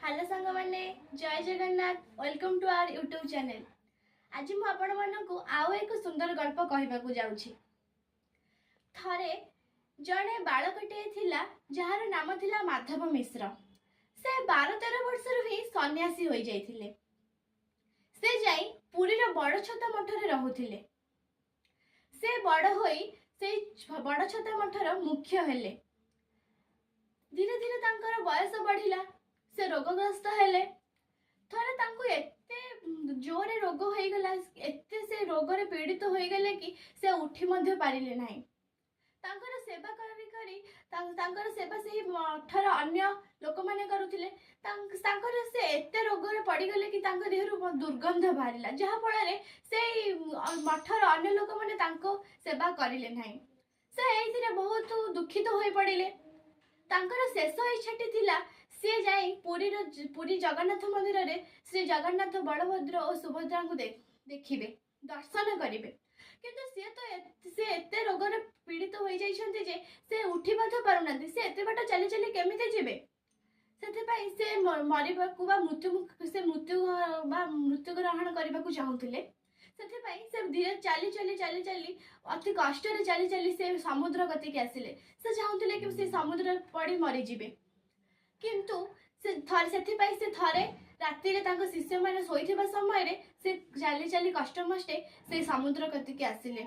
Hello ସାଙ୍ଗମାନେ, ଜୟ Jagannath. Welcome to our YouTube channel. ଆଜି ମୁଁ ଆପଣମାନଙ୍କୁ ଆଉ ଏକ ସୁନ୍ଦର ଗଳ୍ପ କହିବାକୁ ଯାଉଛି। ଥରେ ଜଣେ ବାଳକଟିଏ ଥିଲା, ଯାହାର ନାମ ଥିଲା ମାଧବ ମିଶ୍ର। ସେ 12-13 ବର୍ଷରୁ ହିଁ ସନ୍ନ୍ୟାସୀ ହୋଇଯାଇଥିଲେ। ସେ ଯାଇ ପୁରୀର ବଡ଼ଛତା ମଠରେ ରହୁଥିଲେ। ସେ ବଡ଼ ହୋଇ ସେଇ ବଡ଼ଛତା ମଠର ମୁଖ୍ୟ ହେଲେ। ଧୀରେ ଧୀରେ ତାଙ୍କର ବୟସ ବଢ଼ିଲା, ସେ ରୋଗଗ୍ରସ୍ତ ହେଲେ। ଥରେ ତାଙ୍କୁ ଏତେ ଜୋରେ ରୋଗ ହୋଇଗଲା, ଏତେ ସେ ରୋଗରେ ପୀଡ଼ିତ ହୋଇଗଲେ କି ସେ ଉଠି ମଧ୍ୟ ପାରିଲେ ନାହିଁ। ତାଙ୍କର ସେବା କରି କରି, ତାଙ୍କର ସେବା ସେହି ମଠର ଅନ୍ୟ ଲୋକମାନେ କରୁଥିଲେ। ତାଙ୍କର ସେ ଏତେ ରୋଗରେ ପଡ଼ିଗଲେ କି ତାଙ୍କ ଦେହରୁ ଦୁର୍ଗନ୍ଧ ବାହାରିଲା, ଯାହାଫଳରେ ସେଇ ମଠର ଅନ୍ୟ ଲୋକମାନେ ତାଙ୍କୁ ସେବା କରିଲେ ନାହିଁ। ସେ ଏଇଥିରେ ବହୁତ ଦୁଃଖିତ ହୋଇ ପଡ଼ିଲେ। ତାଙ୍କର ଶେଷ ଇଚ୍ଛାଟି ଥିଲା, ସିଏ ଯାଇ ପୁରୀ ଜଗନ୍ନାଥ ମନ୍ଦିରରେ ଶ୍ରୀ ଜଗନ୍ନାଥ, ବଳଭଦ୍ର ଓ ସୁଭଦ୍ରାଙ୍କୁ ଦେଖିବେ, ଦର୍ଶନ କରିବେ। କିନ୍ତୁ ସିଏ ତ ସେ ଏତେ ରୋଗରେ ପୀଡ଼ିତ ହୋଇଯାଇଛନ୍ତି ଯେ ସେ ଉଠି ମଧ୍ୟ ପାରୁନାହାନ୍ତି। ସେ ଏତେ ବାଟ ଚାଲି ଚାଲି କେମିତି ଯିବେ? ସେଥିପାଇଁ ସେ ମରିବାକୁ ବା ମୃତ୍ୟୁ ସେ ମୃତ୍ୟୁ ବା ମୃତ୍ୟୁ ଗ୍ରହଣ କରିବାକୁ ଚାହୁଁଥିଲେ। ସେଥିପାଇଁ ସେ ଧୀରେ ଚାଲି ଚାଲି ଚାଲି ଚାଲି, ଅତି କଷ୍ଟରେ ଚାଲି ଚାଲି ସେ ସମୁଦ୍ର କତିକି ଆସିଲେ। ସେ ଚାହୁଁଥିଲେ କି ସେ ସମୁଦ୍ରରେ ପଡ଼ି ମରିଯିବେ। କିନ୍ତୁ ସେ ଥରେ ସେଥିପାଇଁ ସେ ଥରେ ରାତିରେ ତାଙ୍କ ଶିଷ୍ୟମାନେ ଶୋଇଥିବା ସମୟରେ ସେ ଚାଲି ଚାଲି କଷ୍ଟମଷ୍ଟେ ସେ ସମୁଦ୍ର କତିକି ଆସିଲେ।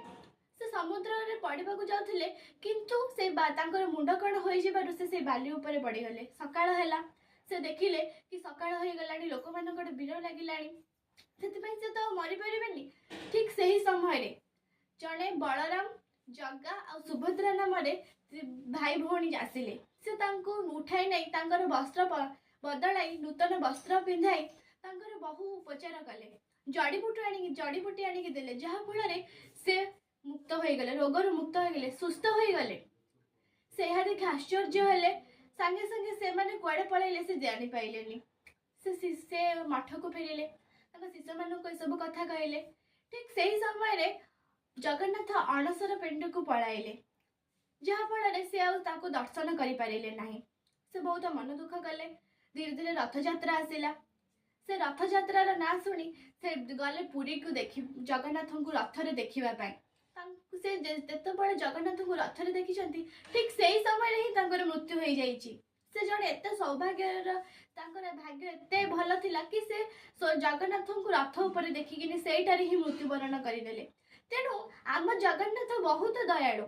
ସେ ସମୁଦ୍ରରେ ପଡ଼ିବାକୁ ଯାଉଥିଲେ, କିନ୍ତୁ ସେ ତାଙ୍କର ମୁଣ୍ଡ କ'ଣ ହୋଇଯିବାରୁ ସେ ସେଇ ବାଲି ଉପରେ ପଡ଼ିଗଲେ। ସକାଳ ହେଲା, ସେ ଦେଖିଲେ କି ସକାଳ ହୋଇଗଲାଣି, ଲୋକମାନଙ୍କର ଭିଡ଼ ଲାଗିଲାଣି। ସେଥିପାଇଁ ସେ ତ ଆଉ ମରିପାରିବେନି। ଠିକ୍ ସେହି ସମୟରେ ଜଣେ ବଳରାମ, ଜଗା ଆଉ ସୁଭଦ୍ରା ନାମରେ ଭାଇ ଭଉଣୀ ଆସିଲେ। ସେ ତାଙ୍କୁ ଉଠାଇ ନେଇ ତାଙ୍କର ବସ୍ତ୍ର ବଦଳାଇ ନୂତନ ବସ୍ତ୍ର ପିନ୍ଧାଇ ତାଙ୍କର ବହୁ ଉପଚାର କଲେ। ଜଡ଼ିବୁଟି ଆଣିକି ଦେଲେ, ଯାହାଫଳରେ ସେ ମୁକ୍ତ ହୋଇଗଲେ, ରୋଗରୁ ମୁକ୍ତ ହୋଇଗଲେ, ସୁସ୍ଥ ହୋଇଗଲେ। ସେ ଏହା ଦେଖି ଆଶ୍ଚର୍ଯ୍ୟ ହେଲେ। ସାଙ୍ଗେ ସାଙ୍ଗେ ସେମାନେ କୁଆଡ଼େ ପଳେଇଲେ ସେ ଜାଣିପାଇଲେନି। ସେ ମଠକୁ ଫେରିଲେ, ତାଙ୍କ ଶିଷ୍ୟମାନଙ୍କୁ ଏସବୁ କଥା କହିଲେ। ଠିକ୍ ସେହି ସମୟରେ ଜଗନ୍ନାଥ ଅଣସର ପିଣ୍ଡକୁ ପଳାଇଲେ, ଯାହାଫଳରେ ସେ ଆଉ ତାକୁ ଦର୍ଶନ କରିପାରିଲେ ନାହିଁ। ସେ ବହୁତ ମନ ଦୁଃଖ କଲେ। ଧୀରେ ଧୀରେ ରଥଯାତ୍ରା ଆସିଲା। ସେ ରଥଯାତ୍ରାର ନାଁ ଶୁଣି ସେ ଗଲେ ପୁରୀକୁ ଦେଖି, ଜଗନ୍ନାଥଙ୍କୁ ରଥରେ ଦେଖିବା ପାଇଁ। ତାଙ୍କୁ ସେ ଯେତେବେଳେ ଜଗନ୍ନାଥଙ୍କୁ ରଥରେ ଦେଖିଛନ୍ତି, ଠିକ୍ ସେଇ ସମୟରେ ହିଁ ତାଙ୍କର ମୃତ୍ୟୁ ହୋଇଯାଇଛି। ସେ ଜଣେ ଏତେ ସୌଭାଗ୍ୟର, ତାଙ୍କର ଭାଗ୍ୟ ଏତେ ଭଲ ଥିଲା କି ସେ ଜଗନ୍ନାଥଙ୍କୁ ରଥ ଉପରେ ଦେଖିକିନି ସେଇଠାରେ ହିଁ ମୃତ୍ୟୁବରଣ କରିନେଲେ। ତେଣୁ ଆମ ଜଗନ୍ନାଥ ବହୁତ ଦୟାଳୁ।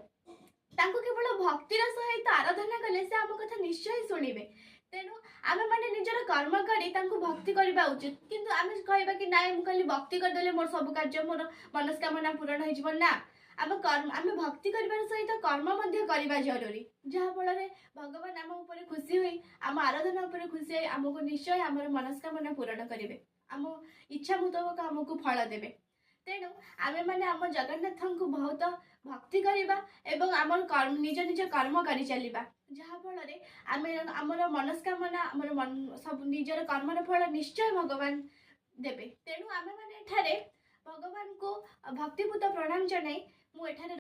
ତାଙ୍କୁ କେବଳ ଭକ୍ତିର ସହିତ ଆରାଧନା କଲେ ସେ ଆମ କଥା ନିଶ୍ଚୟ ଶୁଣିବେ। ତେଣୁ ଆମେମାନେ ନିଜର କର୍ମ କରି ତାଙ୍କୁ ଭକ୍ତି କରିବା ଉଚିତ। କିନ୍ତୁ ଆମେ କହିବା କି ନାଇଁ, ମୁଁ ଖାଲି ଭକ୍ତି କରିଦେଲେ ମୋର ସବୁ କାର୍ଯ୍ୟ, ମୋର ମନସ୍କାମନା ପୂରଣ ହେଇଯିବ, ନା। ଆମ କର୍ମ, ଆମେ ଭକ୍ତି କରିବାର ସହିତ କର୍ମ ମଧ୍ୟ କରିବା ଜରୁରୀ, ଯାହାଫଳରେ ଭଗବାନ ଆମ ଉପରେ ଖୁସି ହୋଇ, ଆମ ଆରାଧନା ଉପରେ ଖୁସି ହୋଇ ଆମକୁ ନିଶ୍ଚୟ ଆମର ମନସ୍କାମନା ପୂରଣ କରିବେ, ଆମ ଇଚ୍ଛା ମୁତାବକ ଆମକୁ ଫଳ ଦେବେ। ତେଣୁ ଆମେମାନେ ଆମ ଜଗନ୍ନାଥଙ୍କୁ ବହୁତ ଭକ୍ତି କରିବା ଏବଂ ଆମର କର୍ମ, ନିଜ ନିଜ କର୍ମ କରି ଚାଲିବା, ଯାହାଫଳରେ ଆମେ ଆମର ମନସ୍କାମନା, ଆମର ସବୁ ନିଜର କର୍ମର ଫଳ ନିଶ୍ଚୟ ଭଗବାନ ଦେବେ। ତେଣୁ ଆମେମାନେ ଏଠାରେ ଭଗବାନଙ୍କୁ ଭକ୍ତିପୂତ ପ୍ରଣାମ ଜଣାଇ ମୁଁ ଏଠାରେ